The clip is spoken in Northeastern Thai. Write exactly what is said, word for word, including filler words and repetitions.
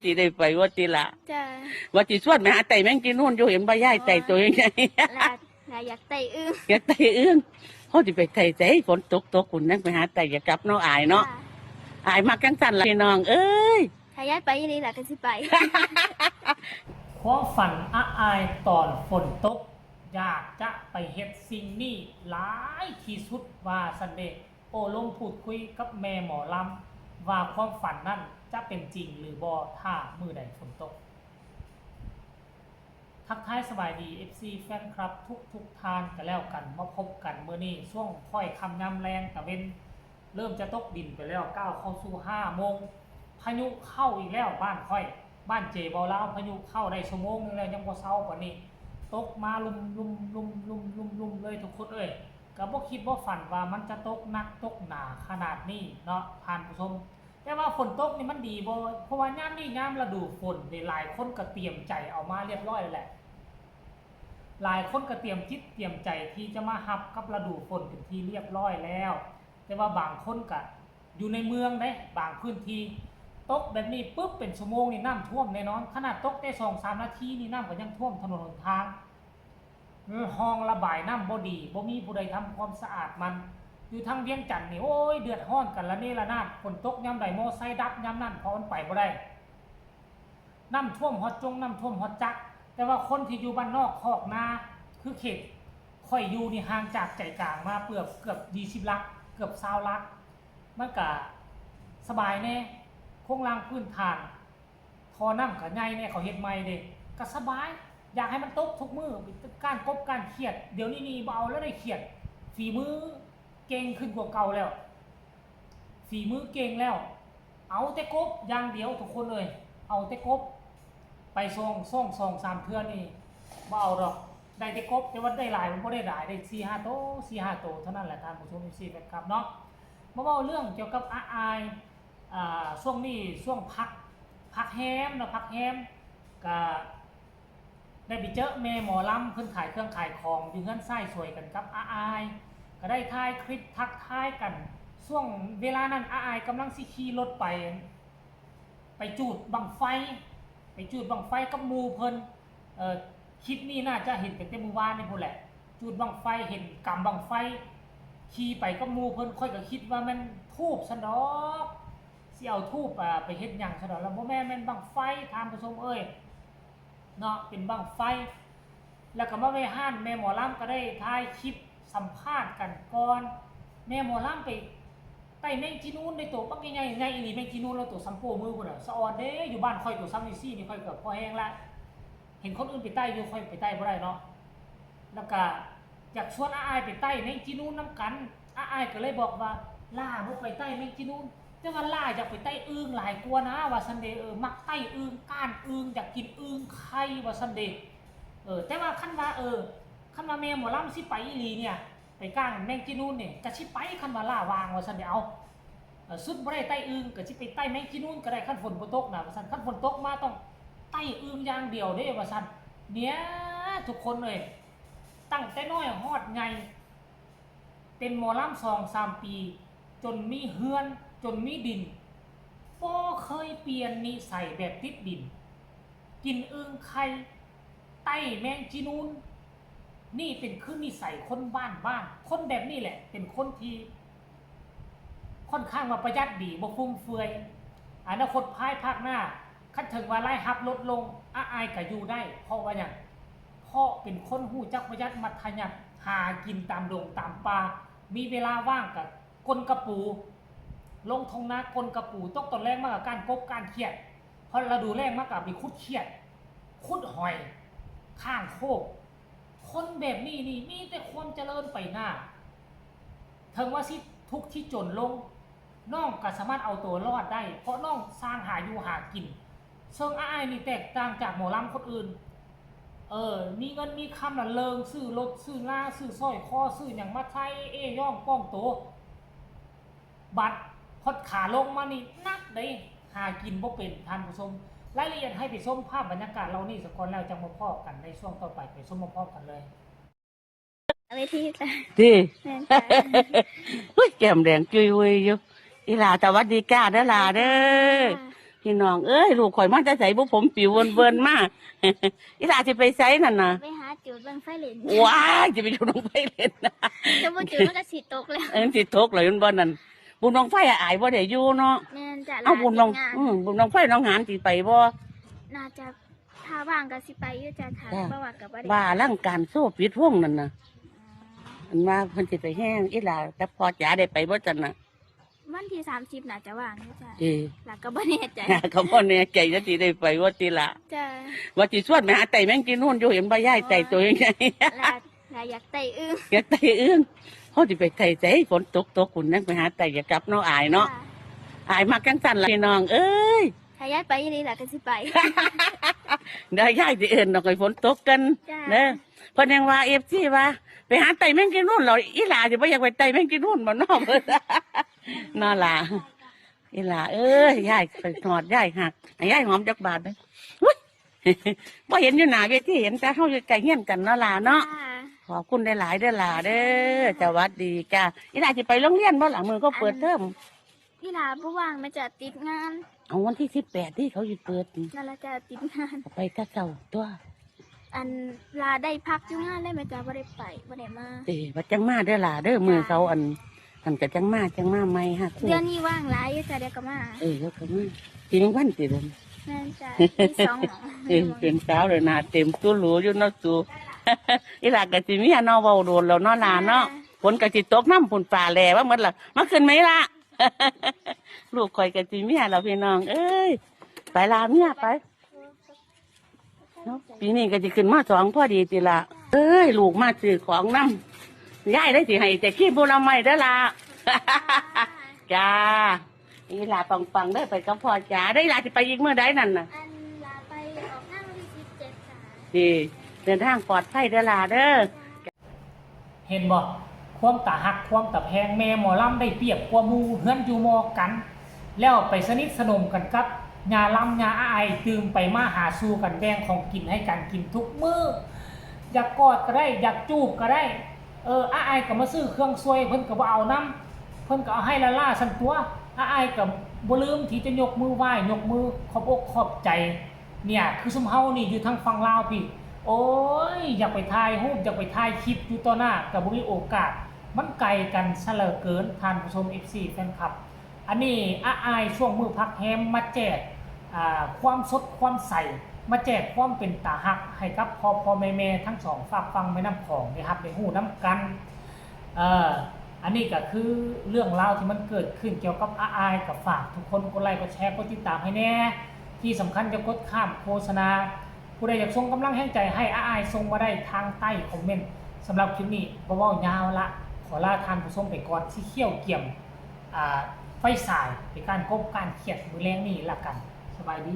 สิได้ไปว่าติล่ะ จ้า ว่าสิชวนไปหาไต่แมงจีนูนอยู่ เห็นบ่ยายไต่ตัวใหญ่ ลาลาอยากไต่อึ่ง อยากไต่อึ่ง เฮาสิไปไต่ไส ฝนตกตกคุณยังไปหาไต่ อย่ากลับเนาะ อายเนาะ จ้า อายมักจังซั่นล่ะพี่น้องเอ้ย ถ้ายายไปอีหลีล่ะก็สิไป ความฝันอาอายตอนฝนตก อยากจะไปเฮ็ดสิ่งนี้หลายที่สุดว่าซั่นเด้ โอ้ลมพูดคุยกับแม่หมอลำ ว่าความฝันนั้นจะเป็นจริงหรือบ่ถ้ามื้อใดฝนตก ทักทายสบายดี เอฟซี แฟนคลับทุกทุกๆท่านกันแล้วกัน มาพบกันมื้อนี้ช่วงค่อยค่ำยามแลงตะเว็น เริ่มจะตกดินไปแล้ว ก้าวเข้าสู่ห้าโมง พายุเข้าอีกแล้วบ้านค่อย บ้านเจเบาลาว พายุเข้าได้ชั่วโมงหนึ่งแล้วยังบ่เซาปานนี้ ตกมาลุ่มลุ่มลุ่มลุ่มลุ่มลุ่มเลยทุกคนเอ้ย ก็บ่คิดบ่ฝันว่ามันจะตกหนักตกหนาขนาดนี้เนาะท่านผู้ชม แต่ว่าฝนตกนี่มันดีบ่ เพราะว่ายามนี้ยามฤดูฝนนี่หลายคนก็เตรียมใจเอามาเรียบร้อยแล้วแหละ หลายคนก็เตรียมจิตเตรียมใจที่จะมาฮับกับฤดูฝนเป็นที่เรียบร้อยแล้ว แต่ว่าบางคนก็อยู่ในเมืองเด้ บางพื้นที่ ตกแบบนี้ปุ๊บเป็นชั่วโมงนี่น้ำท่วมแน่นอน ขนาดตกแต่สองสามนาทีนี่น้ำก็ยังท่วมถนนหนทาง ห้องระบายน้ำบ่ดี บ่มีผู้ใดทำความสะอาดมัน อยู่ทางเวียงจันทน์นี่ โอ้ย เดือดร้อนกันระเนระนาด ฝนตกยามใดมอไซค์ดับยามนั้น เพราะมันไปบ่ได้ น้ำท่วมฮอดจง น้ำท่วมฮอดจัก แต่ว่าคนที่อยู่บ้านนอกคอกนา คือเขตข้อยอยู่นี่ห่างจากใจกลางมาเกือบ เกือบยี่สิบหลัก เกือบซาวหลัก มันก็สบายแน่ โครงร่างพื้นฐาน ท่อน้ำก็ใหญ่แน่ เขาเฮ็ดใหม่เด้ ก็สบาย อยากให้มันตกทุกมื้อ การกบการเขียด เดี๋ยวนี้นี่บ่เอาแล้วได้เขียด ฝีมือเก่งขึ้นกว่าเก่าแล้ว ฝีมือเก่งแล้ว เอาแต่กบอย่างเดียวทุกคนเอ้ย เอาแต่กบ ไปส่ง ส่งสองสามเทื่อนี่บ่เอาดอก ได้แต่กบ แต่ว่าได้หลายมันบ่ได้หลาย ได้สี่ห้าโต สี่ห้าโตเท่านั้นแหละท่านผู้ชม เอฟซี แฟนคลับเนาะ มาเว้าเรื่องเกี่ยวกับอาอาย อ่า ช่วงนี้ช่วงพัก พักแฮมเนาะ พักแฮม ก็ได้ไปเจอแม่หมอลำ เพิ่นขายเครื่องขายของอยู่เฮือนซ้ายสวยกันกับอาอาย ก็ได้ถ่ายคลิปทักทายกัน ช่วงเวลานั้นอาอายกำลังสิขี่รถไป ไปจูดบั้งไฟ ไปจูดบั้งไฟกับหมู่เพิ่น เอ่อ คลิปนี้น่าจะเห็นตั้งแต่มื้อวานนี่พู้นแหละ จูดบั้งไฟ เห็นกำบั้งไฟ ขี่ไปกับหมู่เพิ่น ข้อยก็คิดว่าแม่นธูปซั้นดอก สิเอาธูป อ่า ไปเฮ็ดหยังซั้นดอก แล้วบ่แม่น แม่นบั้งไฟ ท่านผู้ชมเอ้ย เนาะ เป็นบั้งไฟ แล้วก็มาแวะร้านแม่หมอลำ ก็ได้ถ่ายคลิปสัมภาษณ์กันก่อน แม่หมอลำไปไต่แมงจีนูนได้โตบักใหญ่ๆ ใหญ่อีหลี แมงจีนูนแล้วโตส่ำโป้มือพู้นน่ะ สะออนเด้ อยู่บ้านข้อยโตส่ำนี่ซี่นี่ข้อยก็พอแฮงละ เห็นคนอื่นไปไต่อยู่ ข้อยไปไต่บ่ได้เนาะ แล้วก็อยากชวนอาอายไปไต่แมงจีนูนนำกัน อาอายก็เลยบอกว่า ล่าบ่ไปไต่แมงจีนูน แต่ว่าล่าอยากไปไต่อึ่งหลายกว่านะ ว่าซั่นเด้ เออ มักไต่อึ่ง ก้านอึ่ง อยากกินอึ่งไข่ ว่าซั่นเด้ เออ แต่ว่าคันว่า เออ คันว่าแม่หมอลำสิไปอีหลีเนี่ย ไปก้านแมงจีนูนเนี่ย ก็สิไป คันว่าล่าว่าง ว่าซั่นเด้ เอา เออ สุดบ่ได้ไต่อึ่ง ก็สิไปไต่แมงจีนูนก็ได้ คันฝนบ่ตกนะ ว่าซั่น คันฝนตกมาต้องไต่อึ่งอย่างเดียวเด้ ว่าซั่น เนี่ย ทุกคนเอ้ย ตั้งแต่น้อยฮอดใหญ่ เป็นหมอลำสองสามปี จนมีเฮือน จนมีดิน บ่เคยเปลี่ยนนิสัยแบบติดดิน กินอึ่งไข่ ไต่แมงจีนูน นี่เป็นคือนิสัยคนบ้านบ้าน คนแบบนี้แหละ เป็นคนที่ ค่อนข้างว่าประหยัดดี บ่ฟุ่มเฟือย อนาคตภายภาคหน้า คันถึงว่ารายรับลดลง อาอายก็อยู่ได้ เพราะว่าหยัง เพราะเป็นคนฮู้จักประหยัดมัธยัสถ์ หากินตามดงตามป่า มีเวลาว่างก็ก้นกะปู ลงท่งนาก้นกะปู ตกตอนแลงมาก็ก้านกบก้านเขียด พอฤดูแล้งมาก็ไปขุดเขียด ขุดหอย ข้างโคก คนแบบนี้นี่มีแต่ความเจริญไปหน้า ถึงว่าสิทุกข์สิจนลง น้องก็สามารถเอาตัวรอดได้ เพราะน้องสร้างหาอยู่หากิน ซึ่งอาอายนี่แตกต่างจากหมอลำคนอื่น เออ มีเงินมีคำน่ะเลิงซื้อรถซื้อลาซื้อสร้อยคอซื้อหยังมาใส่เอ้ย่องป้องโต บัดฮอดขาลงมานี่หนักเด้ หากินบ่เป็นท่านผู้ชม รายละเอียดให้ไปชมภาพบรรยากาศเหล่านี้ซะก่อน แล้วจั่งมาพ้อกันในช่วงต่อไป ไปชมพร้อมๆกันเลย เวทีจ้ะ ติ แม่นจ้ะ อุ้ย แก้มแดงจุยเว้ยอยู่ อีหล่าสวัสดีจ้าเด้อหล่าเด้อ พี่น้องเอ้ย ลูกข่อยมาแต่ไสบุ ผมปิวเวินๆมา อีหล่าสิไปไสนั่นน่ะ ไปหาจุดบั้งไฟเล่น ว้าย สิไปจุดบั้งไฟเล่น จะบ่จุดมันก็สิตกแล้ว เออ สิตกแล้วมันบ่นั่น บุญบั้งไฟอะอายบ่ได้อยู่เนาะ แม่นจ้ะ เอ้า บุญบั้ง หลานติดงาน อืม บุญบั้งไฟหนองหานสิไปบ่ น่าจะ ถ้าว่างก็สิไปอยู่จ้ะ ถ้า จ้ะ บ่ว่างก็บ่ได้ ว่าอลังการโซ่ปิดวงนั่นน่ะ อ๋อ อันว่าเพิ่นสิไปแห่ อีหล่ากับพ่อจ๋าได้ไปบ่ซั่นน่ะ วันที่สามสิบน่าจะว่างอยู่จ้ะ เออ หล่าก็บ่แน่ใจ หล่าก็บ่แน่ใจว่าสิได้ไปบ่ติล่ะ จ้ะ ว่าสิชวนไปหาไต่แมงจีนูนอยู่ เห็นบ่ยายไต่ตัวใหญ่ๆ หล่า หล่าอยากไต่อึ่ง อยากไต่อึ่ง เฮาสิไปไต่ไส ฝนตกตกพุ่นยังไปหาไต่ อย่ากลับเนาะ อายเนาะ จ้ะ อายมักจังซั่นล่ะพี่น้องเอ้ย ถ้ายายไปอีหลีหล่าก็สิไป เดี๋ยวยายสิเอิ้นดอกให้ฝนตกกัน จ้ะ เด้อ เพิ่นยังว่า เอฟซี ว่า ไปหาไต่แมงจีนูนเหรอ อีหล่าสิบ่อยากไปไต่แมงจีนูนบ่เนาะ เนาะหล่า อีหล่าเอ้ย ยายไปฮอดยายฮัก ให้ยายหอมจักบาทเด้อ อุ๊ย บ่เห็นอยู่หน้าเวที เห็นแต่เฮาอยู่ใกล้เฮือนกันเนาะหล่าเนาะ ค่ะ ขอบคุณหลายๆเด้อหล่าเด้อ สวัสดีจ้า อีหล่าสิไปโรงเรียนบ่ล่ะ มื้อเขาเปิดเทอม อีหล่าบ่ว่างแม่จ้ะ ติดงาน เอาวันที่สิบแปดที่เขาสิเปิด นั่นล่ะจ้ะ ติดงาน ไปแต่เช้าตัว อันหล่าได้พักอยู่งานเลยแม่จ้ะ บ่ได้ไป บ่ได้มา เอ้ย ว่าจังมาเด้อหล่าเด้อ มื้อเสาร์อัน อันก็จังมา จังมาใหม่ฮะ เดือนนี้ว่างหลายอยู่จ้ะ เดี๋ยวก็มา เออ เดี๋ยวก็มา สิมีวันติเด้อ แม่นจ้ะ มีสองหม่อง เออ เป็นสาวเลยหน้าเต็มตัวหรูอยู่เนาะสู อีหล่าก็สิเมียเนาะ เว้าโดนแล้วเนาะหล่าเนาะ จ้ะ ฝนก็สิตกนำ ฝนฟ้าแลงมาหมดล่ะ มาขึ้นไหมล่ะ ลูกข่อยก็สิเมียแล้วพี่น้องเอ้ย ไปหล่าเมียไป เนาะ ปีนี้ก็สิขึ้น ม.สอง พอดีติล่ะ เอ้ย ลูกมาซื้อของนำ ยายได้สิให้แต่ขี้ผลไม้เด้อล่ะ จ้า อีหล่าปังๆเด้อ ไปกับพ่อจ๋า ได้หล่าสิไปอีกมื้อใดนั่นน่ะ อันหล่าไปออกงานวันที่สิบเจ็ดจ้ะ ดี เดินทางปลอดภัยเด้อหล่าเด้อ เห็นบ่ ความตาฮัก ความตาแพง แม่หมอลำได้เปรียบกว่าหมู่ เฮือนอยู่หม้อกัน แล้วไปสนิทสนมกันกับย่าลำ ย่าอ้าย ตื่มไปมาหาสู่กัน แบ่งของกินให้กันกินทุกมื้อ อยากกอดก็ได้ อยากจูบก็ได้ เออ อ้ายก็มาซื้อเครื่องช่วย เพิ่นก็บ่เอานำ เพิ่นก็เอาให้ล้าๆซั่นตั๊ว อ้ายก็บ่ลืมที่จะยกมือไหว้ ยกมือขอบอกขอบใจ เนี่ย คือซุมเฮานี่อยู่ทางฝั่งลาวพี้ โอ้ย อยากไปถ่ายรูป อยากไปถ่ายคลิปอยู่ต่อหน้า ก็บ่มีโอกาส มันไกลกันซะเหลือเกิน ท่านผู้ชม เอฟซี แฟนคลับ อันนี้อ้ายช่วงมื้อพักแฮมมาแจก อ่า ความสดความใส มาแจกความเป็นตาฮักให้กับพ่อพ่อแม่แม่ทั้งสองฝากฝั่งแม่น้ำของได้ฮับได้ฮู้นำกัน เอ่อ อันนี้ก็คือเรื่องราวที่มันเกิดขึ้นเกี่ยวกับอ้าย ก็ฝากทุกคนกดไลค์ กดแชร์ กดติดตามให้แน่ ที่สำคัญอย่ากดข้ามโฆษณา ผู้ใดอยากส่งกำลังแฮงใจให้อ้าย ส่งมาได้ทางใต้คอมเมนต์ สำหรับคลิปนี้บ่เว้ายาวละ ขอลาท่านผู้ชมไปก่อน สิเคี่ยวเกียม อ่า ไฟฉาย ไปก้านกบก้านเขียดมื้อแลงนี้ละกัน สบายดี